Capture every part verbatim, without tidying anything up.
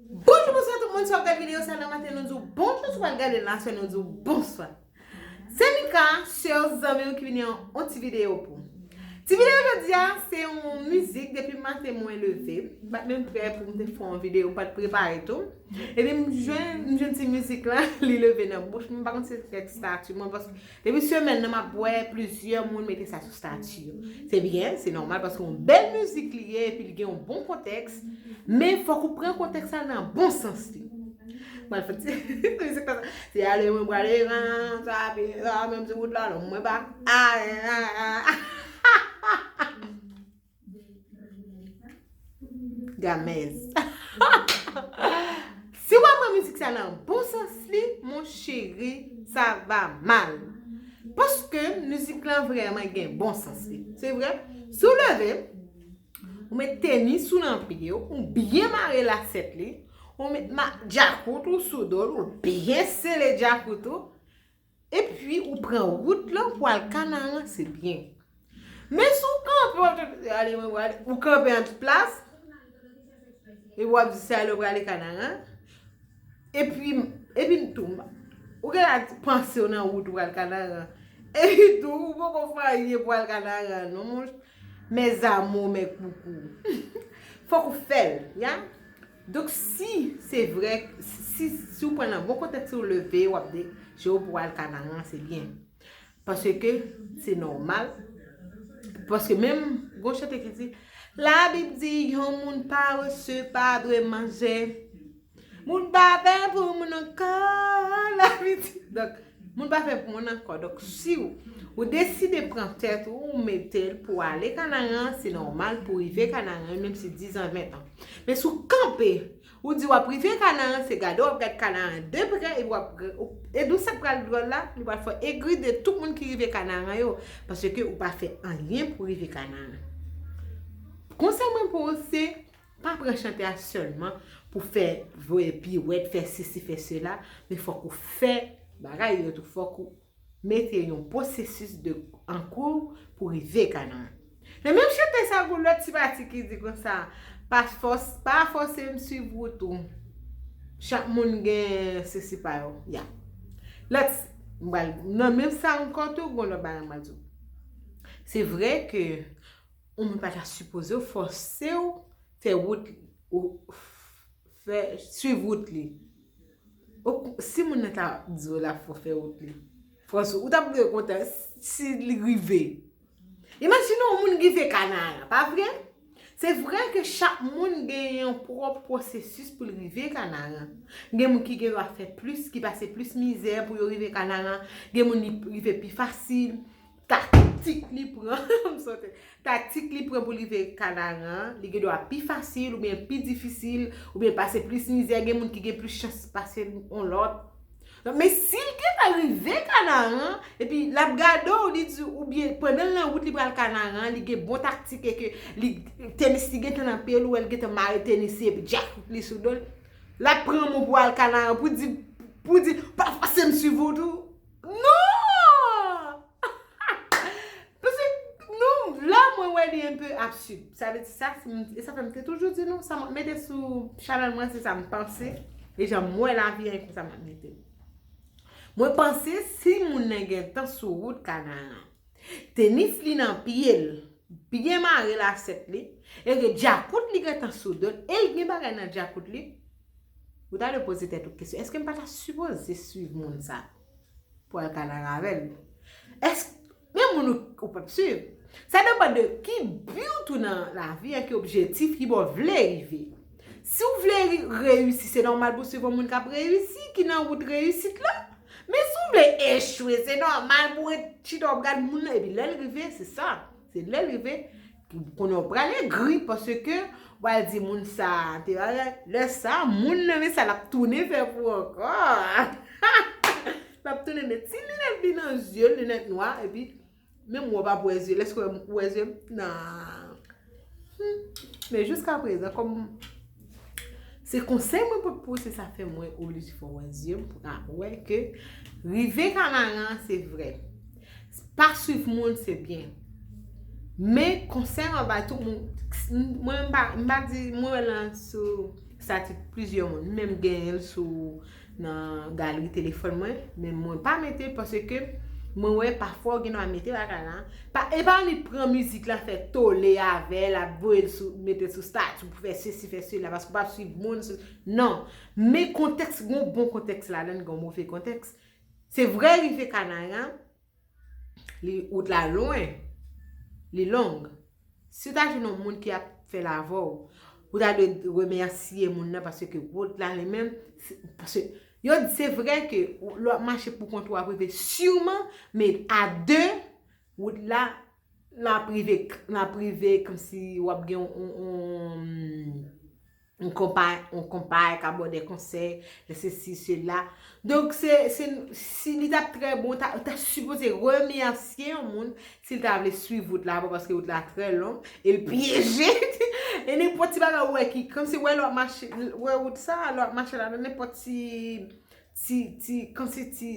Bonjou, bonswa tout moun, si w ap gade videyo sa nan maten, nou di w bonjou, si w pral gade l nan aswè, nou di w bonswa. Se Mika, sè w, zanmi w ki vini an yon ti videyo pou w. Ti videyo jodi a, se yon mizik depi maten mwen leve. M pa t menm prè pou m te fè yon videyo, m pa t prepare tou. Epi m jwenn, m jwenn ti mizik la, li leve nan bouch mwen, m pa konn si se kèk estati mwen, paske depi semèn nan m ap wè plizyè moun mete sa sou estati yo. Se byen, se nòmal, paske yon bèl mizik li ye, epi li gen yon bon kontèks, men fòk ou pran kontèks la nan bon sans li. Mwen fè ti mizik konsa. Se ale mwen prale, sa, sa, menm sou wout la, non, mwen pa. Ah, ah, ah, ah. Gamèz. Si w ap pran mizik sa nan bon sans li, mon chéri, sa va mal. Paske mizik lan vrèman gen bon sans li. Se vre, si w leve, ou met tenis ou nan pye w, ou byen mare lasèt li, ou met ma, djakout ou sou do l, ou byen sele djakout ou, epi ou pran wout lan pou al Kanaran, se byen. Men si w kanpe, w ap ale, mwen prale, ou kanpe an ti plas, epi w ap di se ale w prale Kanaran, epi, epi tou, ou gen la panse w nan wout ou pral Kanaran, epi tou, ou poko fè anyen pou al Kanaran, non, mon, mes amours, mes coucous. Fòk ou fè l, ya. Donk, si se vre, si, si w pran nan bon kontèks, si w leve, w ap de, je w pou al Kanaran, se byen. Paske se nòmal. Paske menm, gon chante ki di, Labib di, yon moun parese pa dwe manje. Moun pa fè pou moun ankò, Labib di. Donk, moun pa fè pou moun ankò. Donk, si w, ou deside pran tèt ou, ou mete l pou ale Kanaran, se nòmal pou rive Kanaran, menm si diz an, ven an. Men si w kanpe, ou di w ap rive Kanaran, se gade w ap gade Kanaran de prè, epi w ap, e nou sa k pral dwòl la, nou pral fè egri de tout moun ki rive Kanaran yo, paske ou pa fè anyen pou rive Kanaran. Konsèy mwen pou ou se, pa pran chante a sèlman pou fè voye piwèt, fè sesi, fè sela, men fòk ou fè bagay yo tou, fòk ou mete yon pwosesis de, an kou pou rive Kanaran. Nan menm chante sa, gon lòt ti pati ki di konsa, pa fòs, pa fòse m swiv wout ou. Chak moun gen sesi pa yo. Ya. Lòt, m pral, nan menm sa ankò tou, gon lòt bagay m pral di w. Se vre ke yon moun pa ta sipoze fòse w fè wout, ou fè, swiv wout li. Ou, si moun nan ta di w l ap fè w fè wout li, fòse w, ou t ap dwe kontan si li rive. Imajine yon moun rive Kanaran, pa vre? Se vre ke chak moun gen yon pwòp pwosesis pou l rive Kanaran. Gen moun ki gen dwa fè plis, ki pase plis mizè pou yo rive Kanaran. Gen moun li rive pi fasil. Taktik li pran, m sote. Taktik li pran pou l rive Kanaran, li gen dwa pi fasil oubyen pi difisil, oubyen pase plis mizè, gen moun ki gen plis chans pase yon lòt. Men si l gentan rive Kanaran, epi l ap gade w, li di, oubyen pandan l nan wout li pral Kanaran, li gen bon taktik e ke li, tenis li gentan nan pye l, ou wè l gentan mare tenis li epi djakout li sou do l, l ap pran mou pou al Kanaran pou di, pou di, pa fòse m swiv ou tou. Non! Paske, non, la, mwen wè li enpe absid. Sa vle di sa, si m, e sa fè m te toujou di nou, sa m ap mete sou chanèl mwen, se sa m panse. E jan m wè lavi a, e konsa m ap mete l. Mwen panse, si moun nan gentan sou wout Kanaran, tenis li nan pye l, byen mare lasèt li, e ke djakout li gentan sou do l, e l gen bagay nan djakout li, ou ta dwe poze tèt ou kesyon, èske m pa ta sipoze swiv moun sa pou al Kanaran avè l? Èske, men moun ou, ou p ap swiv. Sa depann de ki bi w tou nan lavi a, ki objektif, ki bò w vle rive. Si w vle ri-, reyisi, se nòmal pou w swiv yon moun k ap reyisi, ki nan wout reyisit la. Men si w vle echwe, se nòmal pou w ret chita w ap gad moun nan, epi lè l rive, se sa. Se lè l rive, kounye a w pral egri, paske w al di moun sa a, te, lè sa, moun nan, men sa l ap tounen fè pou w ankò. L ap tounen met ti linèt li nan zye l, linèt nwa, epi menm wè w p ap wè zye l, èske w wè zye m? Nan. Hmm. Men jiskaprezan, kòm se konsèy mwen pot pou ou, se sa fè mwen oblije fè w wè zye m pou ka wè ke rive Kanaran, se vre. Pa swiv moun, se byen. Men konsèy mwen bay tout moun, mwen m pa, m pa di, mwen wè lan sou estati plizyè moun. M menm genyen l sou nan galri telefòn mwen, men mwen pa mete l paske mwen wè pafwa w gen dwa mete bagay la. Pa, e pa annik pran mizik la, fè tole avè l, ap voye l sou, mete l sou estati pou fè sesi, fè sela, paske w p ap swiv moun. Non. Men kontèks, gen yon bon kontèks ladan l, gen yon move kontèks. Se vre, rive Kanara, li, wout la lwen, li long. Si w ta jwenn yon moun ki ap fè l avè w, ou ta dwe remèsye moun nan paske wout la li menm, se, paske yo di se vre ke lè w ap mache pou kont ou w ap rive siman, men a de, wout la, l ap rive, l ap rive kòmsi w ap gen yon, yon, yon, yon konpay, yon konpay k abòde konsèy, sesi, sela. Donk, se, se, si li t ap trè bon, ta, ta sipoze remèsye yon moun si l ta vle swiv wout la, paske wout la trè long, e l pyeje. E nenpòt ti bagay ou wè ki, kòmsi wè lè w ap mache, wè wout sa, lè w ap mache ladan, nenpòt ti, ti, ti, kòmsi ti,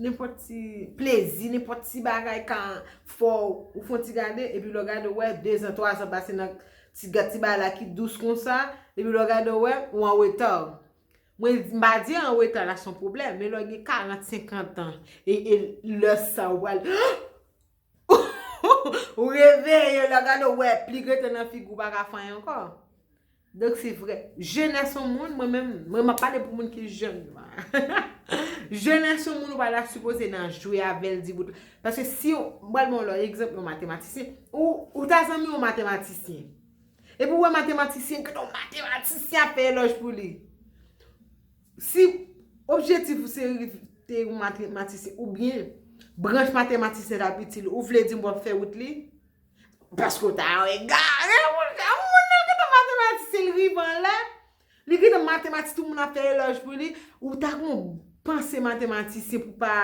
nenpòt ti plezi, nenpòt ti bagay ka fè w, ou fè yon ti gade, epi lè w gade, w wè, dezan, twazan pase nan ti gad ti bagay la ki dous konsa, epi lè w gade, w wè, ou an reta. Mwen, m pa di an reta la se yon pwoblèm, men lè w gen karant, senkant an, e, e lè sa, ou pral, ou reveye, lè w gade, w wè, pli gretan nan figi w pa ka fè anyen ankò. Donk, se vre. Jenès yon moun, mwen menm, mwen, m ap pale pou moun ki jèn yo a. Jenès yon moun, ou pa ta sipoze nan jwe avè l, di bout. Paske si yon, m pral ba w lòt egzanp, yon matematisyen. Ou, ou ta zanmi yon matematisyen. Epi w wè matematisyen, gade yon matematisyen ap fè elòj pou li. Si objektif ou se rete yon matematisyen oubyen branch matematisyen t ap itil, ou vle di m w ap fè wout li? Paske w ta egare, moun, moun nan gentan matematisyen, li rive anlè, li gentan matematisyen, tout moun ap fè elòj pou li, ou ta gen yon panse matematisyen pou pa.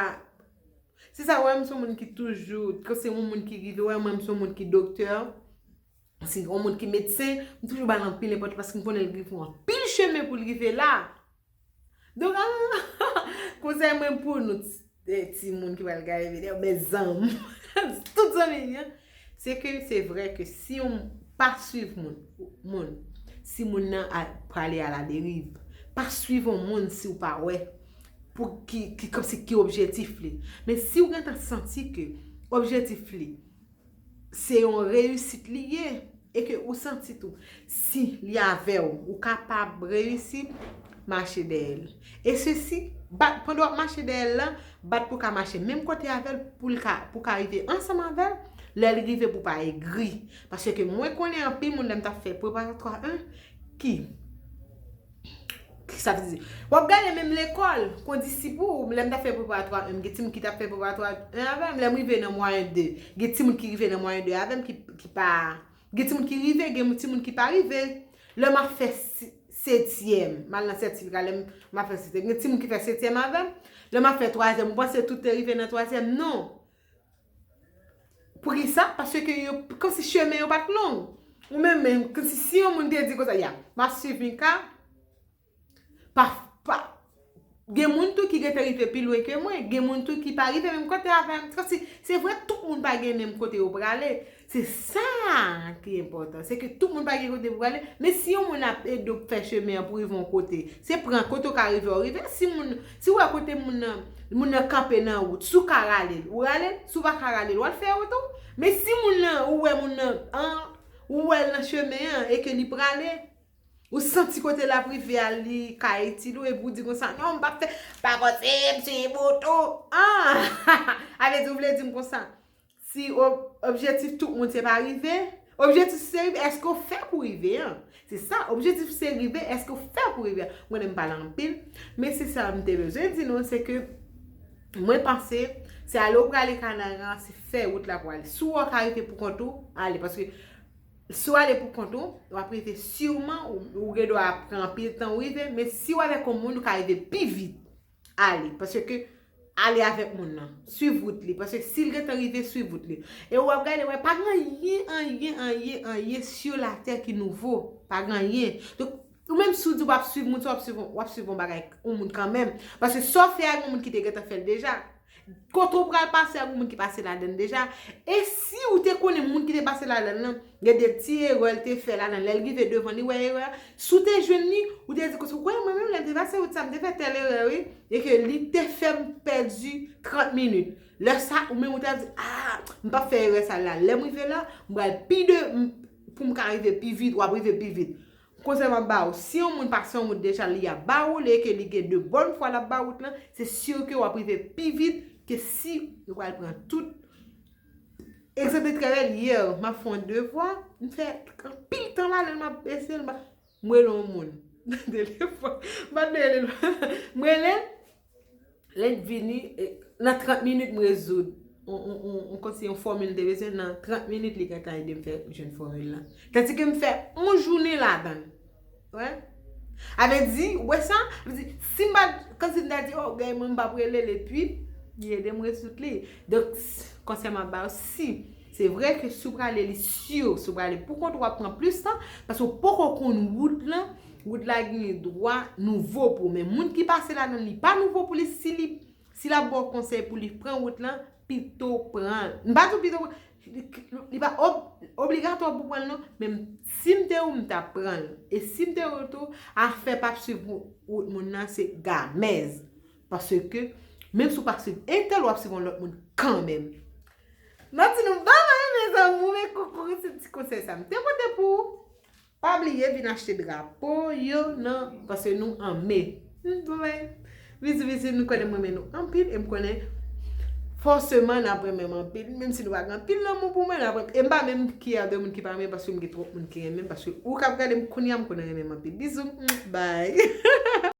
Se sa, wè, m se yon moun ki toujou, kan se yon moun ki rive, wè, mwen, m se yon moun ki doktè, si yon moun ki medsen, m toujou ba l anpil enpòtans paske m konnen l rive yon anpil chemen pou l rive la. Donk, ah, konsèy mwen pou nou, ti, eh, ti moun ki pral gade videyo, mezanmi, tout zanmi, hein, se ke se vre ke si yon pa swiv moun, moun, si moun nan a, prale a la deriv, pa swiv yon moun si w pa wè pou ki, ki, kòmsi ki objektif li. Men si w gentan santi ke objektif li, se yon reyisit li ye, e ke ou santi tou, si li avè w, ou kapab reyisi, mache dèyè l. E sesi, bat, pandan w ap mache dèyè l lan, bat pou w ka mache menm kote avè l, pou l ka, pou w ka rive ansanm avè l, lè l rive pou w pa egri. Paske mwen konnen anpil moun lè m t ap fè preparatwa en, ki Sa vle di, w ap gade menm lekòl, kondisip ou, lè m t ap fè preparatwa en, gen timoun ki t ap fè preparatwa en avè m, lè m rive nan mwayen de, gen timoun ki rive nan mwayen de avè m ki, ki pa, gen timoun ki rive, gen timoun ki pa rive. Lè m ap fè si-, setyèm, m al nan sètifika, lè m, m ap fè setyèm, gen timoun ki fè setyèm avè m, lè m ap fè twazyèm, ou panse tout te rive nan twazyèm? Non. Poukisa? Paske yo, kòmsi chemen yo pa t long. Ou menm menm, kòmsi si yon moun te di konsa, ya, m ap swiv Mika, pa, pa, gen moun tou ki gentan rive pi lwen ke mwen, gen moun tou ki pa rive menm kote avè m. Kòmsi, se vre, tout moun pa gen menm kote yo prale. Se sa ki enpòtan. Se ke tout moun pa gen kote pou prale. Men si yon moun ap ede w fè chemen an pou rive yon kote, se pran kote w ka rive, w rive. Si moun, si w wè kote moun nan, moun nan kanpe nan wout, si w ka rale l, ou rale l. Si w pa ka rale l, w al fè wout ou. Men si moun nan, ou wè moun nan, an, ou wè l nan chemen an e ke li prale, ou santi kote l ap rive a, li ka itil ou, epi w di konsa, "Non, m p ap fè, pa kòmsi m swiv wout ou." An! A vle di, ou vle di m konsa, si ob-, objektif tout moun se pa rive, objektif se rive, èske w fè pou rive an? Se sa, objektif se rive, èske w fè pou rive an? Mwen, m pale anpil, men se sa m te bezwen di nou, se ke mwen panse, se ale ou prale Kanara, se fè wout la pou ale. Si w wè w ka rive pou kont ou, ale, paske si w ale pou kont ou, w ap rive siman, ou, ou gen dwa pran anpil tan ou rive, men si w avèk yon moun, ou ka rive pi vit. Ale, paske ale avèk moun nan, swiv wout li, paske si l gentan rive, swiv wout li. E w ap gade, wè, pa gen anyen, anyen, anyen, anyen sou latè ki nouvo. Pa gen anyen. Donk, ou menm si w di w ap swiv moun sa, w ap swiv, w ap swiv yon bagay, yon moun kanmenm. Paske sa w fè a, gen yon moun ki te gentan fè l deja. Kote w pral pase ak moun ki pase ladan l deja. E si ou te konnen moun ki te pase ladan l nan, gen de ti erè l te fè ladan l, lè l rive devan li, wè erè a, si w te jwenn li, ou te di konsa, w kwè mwen menm lè m te pase wout sa, m te fè tèl erè wi, e ke li te fè m pèdi trant minit. Lè sa, ou menm ou te di, ah, m p ap fè erè sa la. Lè m rive la, m pral pi de, m- pou m ka rive pi vit, w ap rive pi vit. Konsèy m ap ba ou, si yon moun pase yon wout deja, li ap ba ou li, e ke li gen de bòn fwa l ap ba wout lan, se si ke w ap rive pi vit ke si yo pral pran tout. Egzanp trè bèl, yè, m ap fè yon devwa, m fè anpil tan la, lè m ap eseye l, m rele yon moun nan telefòn, m pa t rele l, m rele l, lè l vini, eh, nan trant minit m rezoud. On, on, on, on, kòmsi yon fòmil m te bezwen, nan trant minit li gentan ede m fè jwenn fòmil la. Tandiske m fè yon jounen ladan l. Wè? Avè di, wè sa? Avè di, si m pa, kòmsi m ta di, oh, gay mwen, m p ap rele l, epi li ede m rezoud li. Donk, s- konsèy m ap ba w, si se vre ke si w prale li si, si w prale pou kont ou, w ap pran plis tan, paske w poko konn wout lan, wout la gen dwa nouvo pou ou. Men moun ki pase ladan l, li pa nouvo pou li, si li, si l ap ba w konsèy pou li pran wout lan, pito pran l. M pa di w pito pran, li, li pa ob, obligatwa pou pran l non, men si m te ou, m t ap pran l. E si m te ou tou, afè p ap swiv wout moun nan, se gamèz. Paske, menm si w pa swiv entèl, w ap swiv yon lòt moun kanmenm. Mwen di nou babay, mezanmi, men koukou, se ti konsèy sa m te pote pou ou. Pa bliye vin achte drapo yo nan, paske nou an me. Hmm, bon, men, bizou, bizou, nou konnen m renmen nou anpil, e m konnen fòseman n ap renmen m anpil, menm si nou pa gen anpil lanmou pou mwen, n ap renmen, e m pa menm kyè de moun ki pa renmen, paske m gen twòp moun ki renmen m, paske ou k ap gade m kounye a, m konnen renmen m anpil. Bizou, hmm, bye.